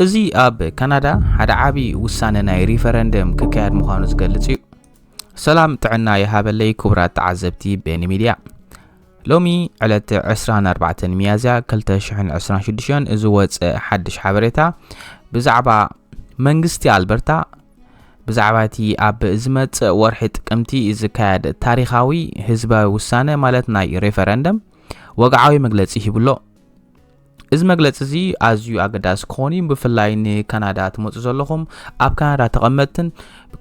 እዚ ኣብ ካናዳ ሓደ ዓቢ ውሳነ ናይ ሪፈረንደም ክካየድ ምዃኑ ዝገልጽ እዩ። ሰላም ጥዕና ይሃበለይ ክቡራት ተዓዘብቲ ቤኒ ሚድያ። ሎሚ ዕለት ዕስራን ኣርባዕተን ሚያዝያ ክልተ ሽሕን ዕስራን ሽዱሽተን ዝወጸ ሓድሽ ሓበሬታ ብዛዕባ መንግስቲ ኣልበርታ ብዛዕባ እቲ ኣብ ዝመጽእ ወርሒ ጥቅምቲ ዝካየድ ታሪኻዊ ህዝባዊ ውሳነ ማለት ናይ ሬፈረንደም ወግዓዊ መግለጺ ሂቡ ኣሎ። እዚ መግለጺ እዚ ኣዝዩ ኣገዳሲ ክኾን እዩ፣ ብፍላይ ንካናዳ ትመጹ ዘለኹም፣ ኣብ ካናዳ ተቐመጥትን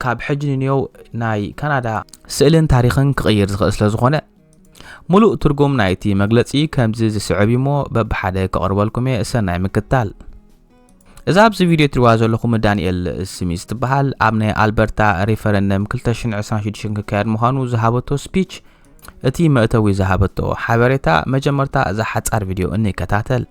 ካብ ሕጂ ንንየው ናይ ካናዳ ስእልን ታሪኽን ክቕይር ዝኽእል ስለ ዝኾነ። ሙሉእ ትርጉም ናይቲ መግለጺ ከምዚ ዝስዕብ እዩ እሞ በብሓደ ከቕርበልኩም እየ። ሰናይ ምክትታል። እዛ ኣብዚ ቪድዮ ትሪዋ ዘለኹም ዳንኤል ስሚዝ ትበሃል። ኣብ ናይ ኣልበርታ ሪፈረንደም ክልተ ሽሕን ዕስራን ሽዱሽተን ክካየድ ምዃኑ ዝሃበቶ ስፒች፣ እቲ መእተዊ ዝሃበቶ ሓበሬታ፣ መጀመርታ እዛ ሓጻር ቪድዮ እንከታተል።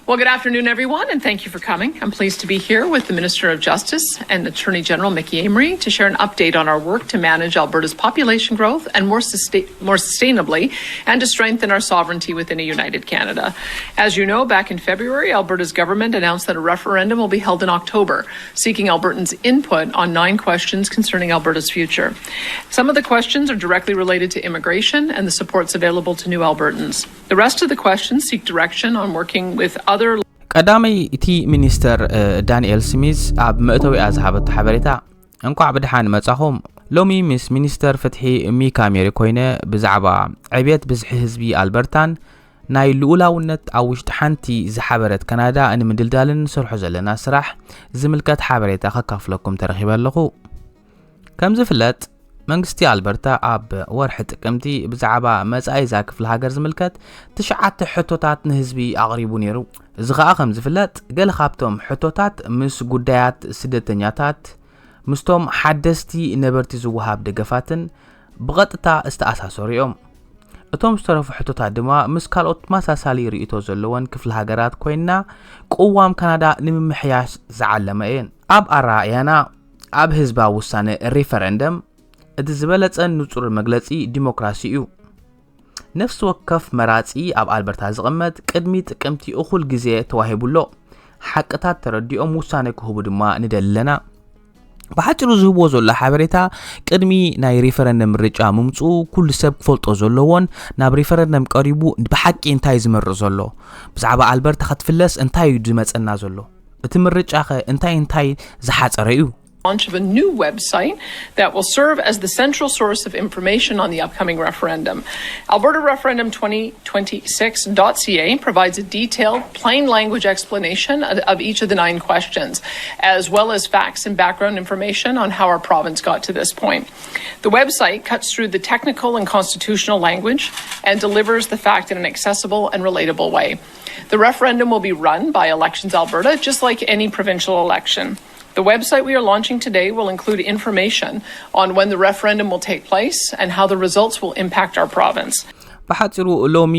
Well, good afternoon, everyone, and thank you for coming. I'm pleased to be here with the Minister of Justice and Attorney General Mickey Amey to share an update on our work to manage Alberta's population growth and more, sustain- more sustainably and to strengthen our sovereignty within a united Canada. As you know, back in February, Alberta's government announced that a referendum will be held in October, seeking Albertans' input on nine questions concerning Alberta's future. Some of the questions are directly related to immigration and the supports available to new Albertans. The rest of the questions seek direction on working with other ቀዳማይ እቲ ሚኒስተር ዳንኤል ስሚዝ ኣብ መእተዊኣ ዝሃበቶ ሓበሬታ፣ እንኳዕ ብድሓን መጻኹም። ሎሚ ምስ ሚኒስተር ፍትሒ ሚክ ኣሜሪ ኮይነ ብዛዕባ ዕብየት ብዝሒ ህዝቢ ኣልበርታን ናይ ልኡላውነት ኣብ ውሽጢ ሓንቲ ዝሓበረት ካናዳ ንምድልዳልን ንሰርሖ ዘለና ስራሕ ዝምልከት ሓበሬታ ከካፍለኩም ተረኺበ ኣለኹ። ከም ዝፍለጥ መንግስቲ ኣልበርታ ኣብ ወርሒ ጥቅምቲ ብዛዕባ መጻኢ እዛ ክፍለ ሃገር ዝምልከት ትሽዓተ ሕቶታት ንህዝቢ ኣቕሪቡ ነይሩ። እዚ ኸኣ ከም ዝፍለጥ ገለ ካብቶም ሕቶታት ምስ ጉዳያት ስደተኛታት፣ ምስቶም ሓደስቲ ነበርቲ ዝወሃብ ደገፋትን ብቐጥታ ዝተኣሳሰሩ እዮም። እቶም ዝተረፉ ሕቶታት ድማ ምስ ካልኦት ተመሳሳሊ ርእይቶ ዘለወን ክፍለ ሃገራት ኮይና ቅዋም ካናዳ ንምምሕያሽ ዝዓለመ እየን። ኣብ ኣረኣእያና ኣብ ህዝባዊ ውሳነ ሪፈረንደም እቲ ዝበለጸን ንጹር መግለጺ ዲሞክራሲ እዩ። ነፍሲ ወከፍ መራጺ ኣብ ኣልበርታ ዝቕመጥ ቅድሚ ጥቅምቲ እኹል ግዜ ተዋሂቡ ኣሎ። ሓቅታት ተረዲኦም ውሳነ ክህቡ ድማ ንደሊ ኣለና። ብሓጺሩ ዝህብዎ ዘሎ ሓበሬታ ቅድሚ ናይ ሪፈረንደም ምርጫ ምምጽኡ ኩሉ ሰብ ክፈልጦ ዘለዎን ናብ ሪፈረንደም ቀሪቡ ብሓቂ እንታይ ዝመርእ ዘሎ፣ ብዛዕባ ኣልበርታ ክትፍለስ እንታይ እዩ ዝመጸና ዘሎ፣ እቲ ምርጫኸ እንታይ እንታይ ዝሓጸረ እዩ? Launch of a new website that will serve as the central source of information on the upcoming referendum. Alberta Referendum twenty twenty-six dot C A provides a detailed, plain language explanation of, of each of the nine questions, as well as facts and background information on how our province got to this point. The website cuts through the technical and constitutional language and delivers the fact in an accessible and relatable way. The referendum will be run by Elections Alberta, just like any provincial election. The website we are launching today will include information on when the referendum will take place and how the results will impact our province. ብሓጺሩ ሎሚ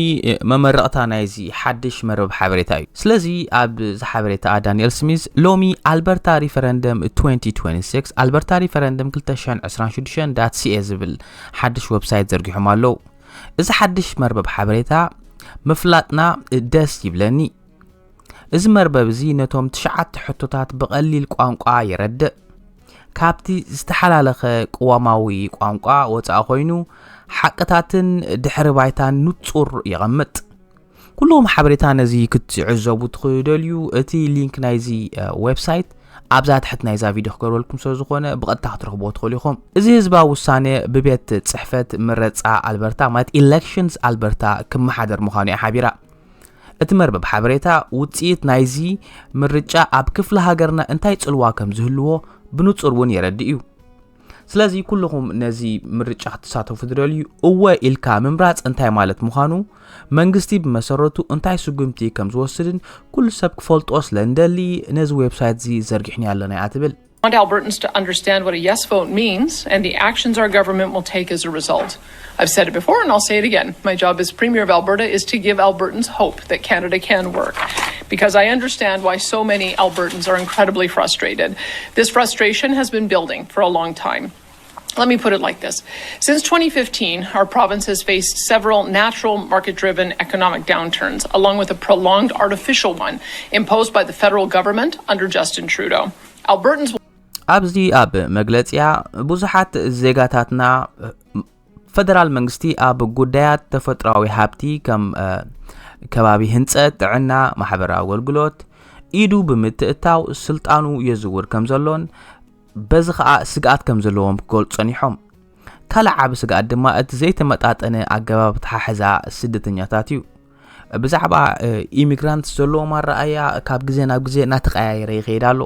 መመረቕታ ናይዚ ሓድሽ መርበብ ሓበሬታ እዩ። ስለዚ ኣብዚ ሓበሬታ ዳንኤል ስሚዝ ሎሚ ኣልበርታ ሪፈረንደም twenty twenty-six፣ ኣልበርታ ሪፈረንደም ክልተ ሽሕን ዕስራን ሽዱሽተን ዳት ሲኤ ዝብል ሓድሽ ወብሳይት ዘርጊሖም ኣለዉ። እዚ ሓድሽ መርበብ ሓበሬታ ምፍላጥና ደስ ይብለኒ። እዚ መርበብ እዚ ነቶም ትሽዓተ ሕቶታት ብቐሊል ቋንቋ የረድእ። ካብቲ ዝተሓላለኸ ቅዋማዊ ቋንቋ ወጻኢ ኮይኑ፣ ሓቅታትን ድሕሪ ባይታን ንጹር የቐምጥ። ኩሎም ሓበሬታ ነዚ ክትዕዘቡ ትኽደልዩ፣ እቲ ሊንክ ናይዚ፣ እ፣ ዌብሳይት ኣብዛ ትሕት ናይዛ ቪድዮ ክገብረልኩም ስለ ዝኾነ ብቐጥታ ክትረኽብዎ ትኽእሉ ኢኹም። እዚ ህዝባዊ ውሳነ ብቤት ጽሕፈት መረጻ ኣልበርታ፣ ማለት ኢሌክሽንስ ኣልበርታ፣ ክመሓደር ምዃኑ እያ ሓቢራ። እቲ መርበብ ሓበሬታ ውጽኢት ናይዚ ምርጫ ኣብ ክፍለ ሃገርና እንታይ ጽልዋ ከም ዝህልዎ ብንጹር እውን የረድእ እዩ። ስለዚ ኩልኹም ነዚ ምርጫ ክትሳተፉ ትደልዩ እወ ኢልካ ምምራጽ እንታይ ማለት ምዃኑ፣ መንግስቲ ብመሰረቱ እንታይ ስጉምቲ ከም ዝወስድን ኩሉ ሰብ ክፈልጦ ስለ እንደሊ ነዚ ዌብሳይት እዚ ዘርጊሕኒ ኣለና እያ ትብል። I want Albertans to understand what a yes vote means and the actions our government will take as a result. I've said it before and I'll say it again. My job as Premier of Alberta is to give Albertans hope that Canada can work, because I understand why so many Albertans are incredibly frustrated. This frustration has been building for a long time. Let me put it like this. Since twenty fifteen, our province has faced several natural market driven economic downturns, along with a prolonged artificial one imposed by the federal government under Justin Trudeau. Albertans ኣብዚ ኣብ መግለጺያ ብዙሓት ዜጋታትና ፈደራል መንግስቲ ኣብ ጉዳያት ተፈጥሮኣዊ ሃብቲ ከም ከባቢ ህንፀት፣ ጥዕና፣ ማሕበራዊ ኣገልግሎት ኢዱ ብምትእታው ስልጣኑ የዝውር ከም ዘሎን በዚ ከዓ ስግኣት ከም ዘለዎም ክገልፁ ፀኒሖም። ካልእ ዓቢ ስግኣት ድማ እቲ ዘይተመጣጠነ ኣገባብ ኣተሓሕዛ ስደተኛታት እዩ። ብዛዕባ ኢሚግራንት ዘለዎም ኣረኣያ ካብ ግዜ ናብ ግዜ እናተቀያየረ ይኸይድ ኣሎ።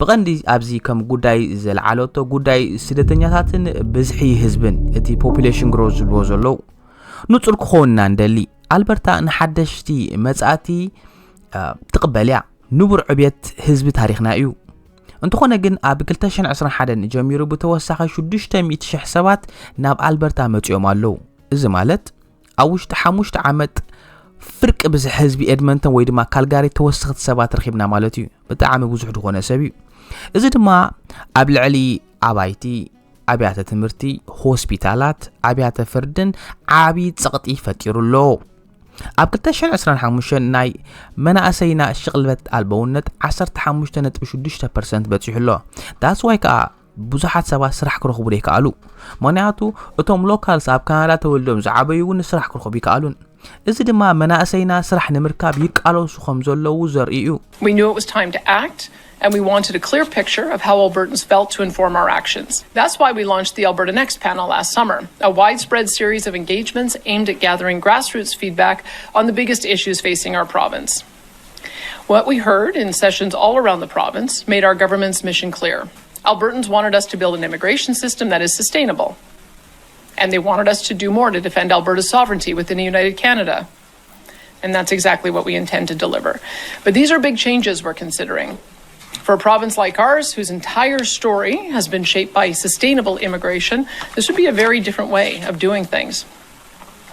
ብቐንዲ ኣብዚ ከም ጉዳይ ዘልዓለቶ ጉዳይ ስደተኛታትን ብዝሒ ህዝብን እቲ ፖፑሌሽን ግሮዝ ዝብልዎ ዘለዉ ንጹር ክኸውን ኢና እንደሊ። ኣልበርታ ንሓደሽቲ መጻእቲ ትቕበል እያ። ንቡር ዕብየት ህዝቢ ታሪኽና እዩ። እንተኾነ ግን ኣብ ክልተ ሽሕን ዕስራን ሓደን ጀሚሩ ብተወሳኺ ሽዱሽተ ሚእቲ ሽሕ ሰባት ናብ ኣልበርታ መጺኦም ኣለዉ። እዚ ማለት ኣብ ውሽጢ ሓሙሽተ ዓመት ፍርቂ ብዝሒ ህዝቢ ኤድመንተን ወይ ድማ ካልጋሪ ተወሰኽቲ ሰባት ረኺብና ማለት እዩ። ብጣዕሚ ብዙሕ ዝኾነ ሰብ እዩ። እዚ ድማ ኣብ ልዕሊ ኣባይቲ፣ ኣብያተ ትምህርቲ፣ ሆስፒታላት፣ ኣብያተ ፍርድን ዓቢ ጸቕጢ ፈጢሩ ኣሎ። ኣብ ክልተ ሽሕን ዕስራን ሓሙሽተን ናይ መናእሰይና ሽቕልበት ኣልበውነት ዓሰርተ ሓሙሽተ ነጥቢ ሽዱሽተ ፐርሰንት በጺሑ ኣሎ። ዳስ ዋይ ከኣ ብዙሓት ሰባት ስራሕ ክረኽቡ ዘይከኣሉ። ምኽንያቱ እቶም ሎካልስ ኣብ ካናዳ ተወልዶም ዝዓበዩ እውን ስራሕ ክረኽቡ ይከኣሉን። እዚ ድማ መናእሰይና ስራሕ ንምርካብ ይቃለሱ ከም ዘለዉ ዘርኢ እዩ። We knew it was time to act, and we wanted a clear picture of how Albertans felt to inform our actions. That's why we launched the Alberta Next panel last summer, a widespread series of engagements aimed at gathering grassroots feedback on the biggest issues facing our province. What we heard in sessions all around the province made our government's mission clear. Albertans wanted us to build an immigration system that is sustainable. And they wanted us to do more to defend Alberta's sovereignty within a united Canada. And that's exactly what we intend to deliver. But these are big changes we're considering. For a province like ours, whose entire story has been shaped by sustainable immigration, this would be a very different way of doing things.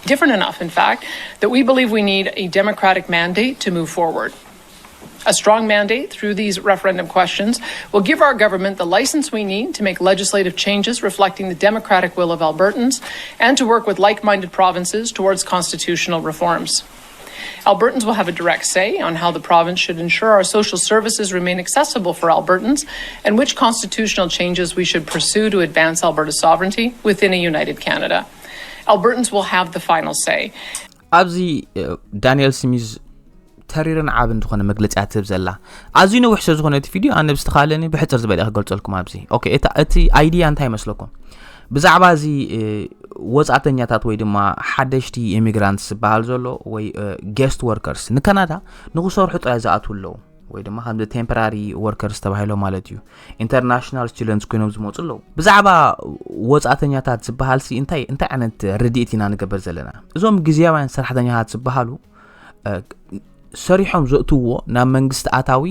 Different enough, in fact, that we believe we need a democratic mandate to move forward. A strong mandate through these referendum questions will give our government the license we need to make legislative changes reflecting the democratic will of Albertans and to work with like minded provinces towards constitutional reforms. Albertans will have a direct say on how the province should ensure our social services remain accessible for Albertans and which constitutional changes we should pursue to advance Alberta's sovereignty within a united Canada. Albertans will have the final say. ኣብዚ ዳንኤል ስሚዝ ተሪርን ዓብን ዝኾነ መግለፂ እያ ትህብ ዘላ። ኣዝዩ ነዊሕ ስለ ዝኾነ እቲ ቪድዮ ኣነ ብዝተኻለኒ ብሕፅር ዝበለ ክገልፀልኩም ኣብዚ። ኦኬ፣ እቲ ኣይድያ እንታይ ይመስለኩም? ብዛዕባ እዚ ወፃእተኛታት ወይ ድማ ሓደሽቲ ኢሚግራንትስ ዝበሃል ዘሎ ወይ ጌስት ወርከርስ ንካናዳ ንክሰርሑ ጥራይ ዝኣትዉ ኣለዉ ወይ ድማ ከምዚ ቴምፖራሪ ወርከርስ ተባሂሎም ማለት እዩ። ኢንተርናሽናል ስቱደንትስ ኮይኖም ዝመፁ ኣለዉ። ብዛዕባ ወፃእተኛታት ዝበሃል ሲ እንታይ እንታይ ዓይነት ርድኢት ኢና ንገበር ዘለና? እዞም ግዜያውያን ሰራሕተኛታት ዝበሃሉ ሰሪሖም ዘእትውዎ ናብ መንግስቲ ኣታዊ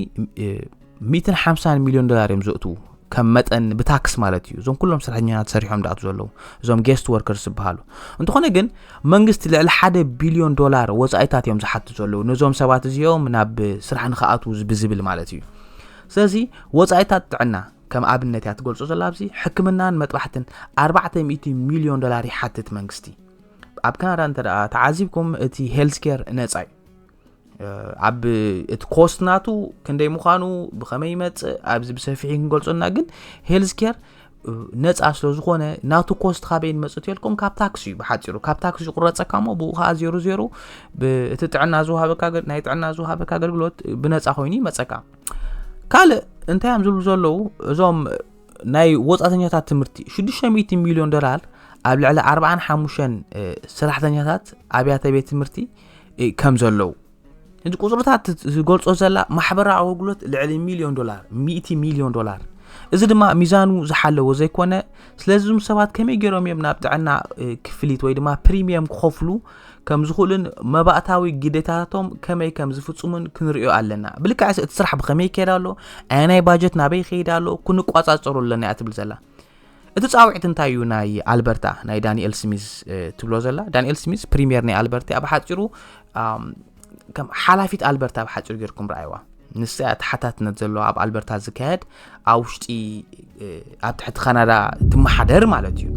ሚእትን ሓምሳን ሚሊዮን ዶላር እዮም ዘእትዉ ከም መጠን ብታክስ ማለት እዩ። እዞም ኩሎም ሰራሕተኛታት ሰሪሖም ዝኣትዉ ዘለዉ እዞም ጌስት ወርከርስ ዝበሃሉ። እንተኾነ ግን መንግስቲ ልዕሊ ሓደ ቢልዮን ዶላር ወፃኢታት እዮም ዝሓቱ ዘለዉ ነዞም ሰባት እዚኦም ናብ ስራሕ ንክኣትዉ ብዝብል ማለት እዩ። ስለዚ ወፃኢታት ጥዕና ከም ኣብነት እያ ትገልጾ ዘላ ኣብዚ ሕክምናን መጥባሕትን ኣርባዕተ ሚእቲ ሚልዮን ዶላር ይሓትት መንግስቲ። ኣብ ካናዳ እንተ ደኣ ተዓዚብኩም እቲ ሄልዝ ኬር ነጻ እዩ። ኣብ እቲ ኮስት ናቱ ክንደይ ምዃኑ ብኸመይ ይመጽእ ኣብዚ ብሰፊሒ ክንገልጾና ግን ሄልዝ ኬር ነጻ ስለ ዝኾነ ናቱ ኮስት ካበይ ንመጽእ ትልኩም ካብ ታክሲ እዩ ብሓጺሩ ካብ ታክሲ ይቁረጸካ እሞ ብኡ ከዓ ዜሮ ዜሮ እቲ ጥዕና ዝወሃበካ ናይ ጥዕና ዝወሃበካ ኣገልግሎት ብነጻ ኮይኑ ይመጸካ። ካልእ እንታይ እዮም ዝብሉ ዘለዉ እዞም ናይ ወፃእተኛታት ትምህርቲ ሽዱሽተ ሚእቲ ሚልዮን ዶላር ኣብ ልዕሊ ኣርባዓን ሓሙሽተን ሰራሕተኛታት ኣብያተ ቤት ትምህርቲ ከም ዘለዉ እዚ ቁፅርታት ዝገልፆ ዘላ ማሕበራዊ ኣገልግሎት ልዕሊ ሚልዮን ዶላር ሚእቲ ሚልዮን ዶላር። እዚ ድማ ሚዛኑ ዝሓለወ ዘይኮነ። ስለዚ እዞም ሰባት ከመይ ገይሮም እዮም ናብ ጥዕና ክፍሊት ወይ ድማ ፕሪሚየም ክኸፍሉ ከም ዝኽእሉን መባእታዊ ግዴታታቶም ከመይ ከም ዝፍፅሙን ክንርእዮ ኣለና። ብልክዕ እቲ ስራሕ ብኸመይ ይከይድ ኣሎ፣ ኣየናይ ባጀት ናበይ ይኸይድ ኣሎ ክንቋፃፀሩ ኣለና እያ ትብል ዘላ። እቲ ፃውዒት እንታይ እዩ ናይ ኣልበርታ ናይ ዳንኤል ስሚዝ ትብሎ ዘላ? ዳንኤል ስሚዝ ፕሪሚየር ናይ ኣልበርታ ብሓፂሩ ከም ሓላፊት ኣልበርታ ብሓፂሩ ጌርኩም ረኣይዋ። ንሳ እያ ተሓታትነት ዘለዎ ኣብ ኣልበርታ ዝካየድ ኣብ ውሽጢ ኣብ ትሕቲ ካናዳ ትመሓደር ማለት እዩ።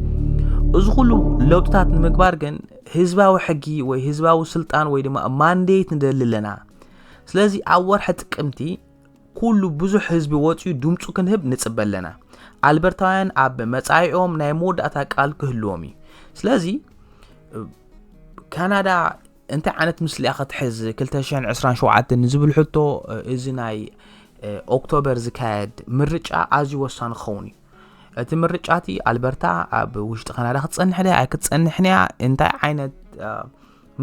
እዚ ኩሉ ለውጥታት ንምግባር ግን ህዝባዊ ሕጊ ወይ ህዝባዊ ስልጣን ወይ ድማ ማንዴት ንደሊ ኣለና። ስለዚ ኣብ ወርሒ ጥቅምቲ ኩሉ ብዙሕ ህዝቢ ወፂኡ ድምፁ ክንህብ ንፅበ ኣለና። ኣልበርታውያን ኣብ መፃኢኦም ናይ መወዳእታ ቃል ክህልዎም እዩ። ስለዚ ካናዳ እንታይ ዓይነት ምስሊያ ክትሕዝ ክልተ ሽሕን ዕስራን ሸውዓተን ዝብል ሕቶ እዚ ናይ ኦክቶበር ዝካየድ ምርጫ ኣዝዩ ወሳኒ ክኸውን እዩ። እቲ ምርጫ እቲ ኣልበርታ ኣብ ውሽጢ ካናዳ ክትፀንሕ ድያ ኣይክትፀንሕን እያ፣ እንታይ ዓይነት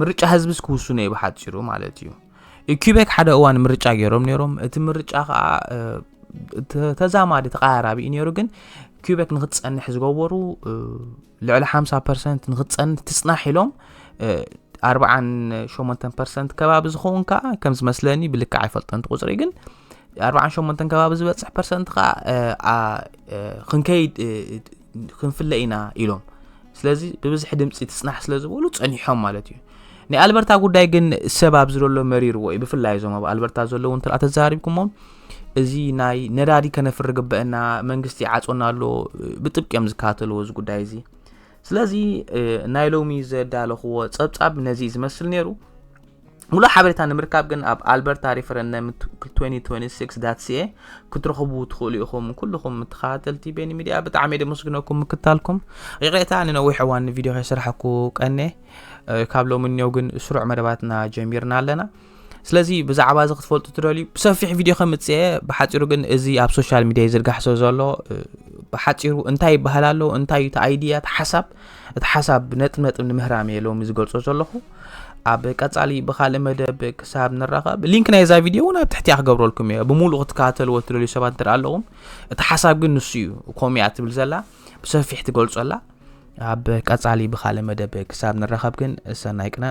ምርጫ ህዝብስ ክውስኖ እዩ ብሓፂሩ ማለት እዩ። ኪቤክ ሓደ እዋን ምርጫ ገይሮም ነይሮም። እቲ ምርጫ ከዓ ተዛማዲ ተቀራራቢ እዩ ነይሩ፣ ግን ኪቤክ ንክትፀንሕ ዝገበሩ ልዕሊ ሓምሳ ፐርሰንት ንክትፀንሕ ትፅናሕ ኢሎም ኣርባዓን ሸሞንተን ፐርሰንት ከባቢ ዝኸውን ከዓ ከም ዝመስለኒ ብልክዕ ኣይፈልጠን እቲ ቁፅሪ ግን ኣርባዓን ሸሞንተን ከባቢ ዝበፅሕ ፐርሰንት ከዓ ክንከይድ ክንፍለ ኢና ኢሎም። ስለዚ ብብዝሒ ድምፂ ትፅናሕ ስለ ዝበሉ ፀኒሖም ማለት እዩ። ናይ ኣልበርታ ጉዳይ ግን ሰብ ኣብዚ ዘሎ መሪርዎ እዩ። ብፍላይ እዞም ኣብ ኣልበርታ ዘለዉ እንተ ተዛሪብኩሞም እዚ ናይ ነዳዲ ከነፍር ግበአና መንግስቲ ይዓፅወና ኣሎ ብጥብቂ እዮም ዝከታተልዎ እዚ ጉዳይ እዚ። ስለዚ ናይ ሎሚ ዘዳለኽዎ ፀብፃብ ነዚ ዝመስል ነይሩ። ሙሉእ ሓበሬታ ንምርካብ ግን ኣብ ኣልበርታ ሪፈረንደም twenty twenty-six dot ca ክትረኽቡ ትኽእሉ ኢኹም። ኩልኹም ተኸታተልቲ ቤኒ ሚድያ ብጣዕሚ ደመስግነኩም ምክታልኩም። ይቕሬታ ንነዊሕ እዋን ቪድዮ ከይሰራሕኩ ቀነ ካብ ሎሚ እኒኦ ግን ስሩዕ መደባትና ጀሚርና ኣለና። ስለዚ ብዛዕባ እዚ ክትፈልጡ ትደልዩ ብሰፊሕ ቪድዮ ከምፅአ ብሓፂሩ ግን እዚ ኣብ ሶሻል ሚድያ ይዝርጋሕ ስለ ዘሎ ብሓፂሩ እንታይ ይበሃል ኣሎ እንታይ እዩ እቲ ኣይድያ እቲ ሓሳብ እቲ ሓሳብ ነጥብ ነጥብ ንምህራም እየ ሎሚ ዝገልጾ ዘለኹ። ኣብ ቀጻሊ ብኻልእ መደብ ክሳብ ንራኸብ ሊንክ ናይዛ ቪድዮ እውን ኣብ ትሕቲያ ክገብረልኩም እየ። ብምሉእ ክትከታተልዎ ትደልዩ ሰባት እንተ ኣለኹም እቲ ሓሳብ ግን ንሱ እዩ። ኮሚያ ትብል ዘላ ብሰፊሕ ትገልጾላ። ኣብ ቀጻሊ ብኻልእ መደብ ክሳብ ንራኸብ ግን ሰናይ ቅነ።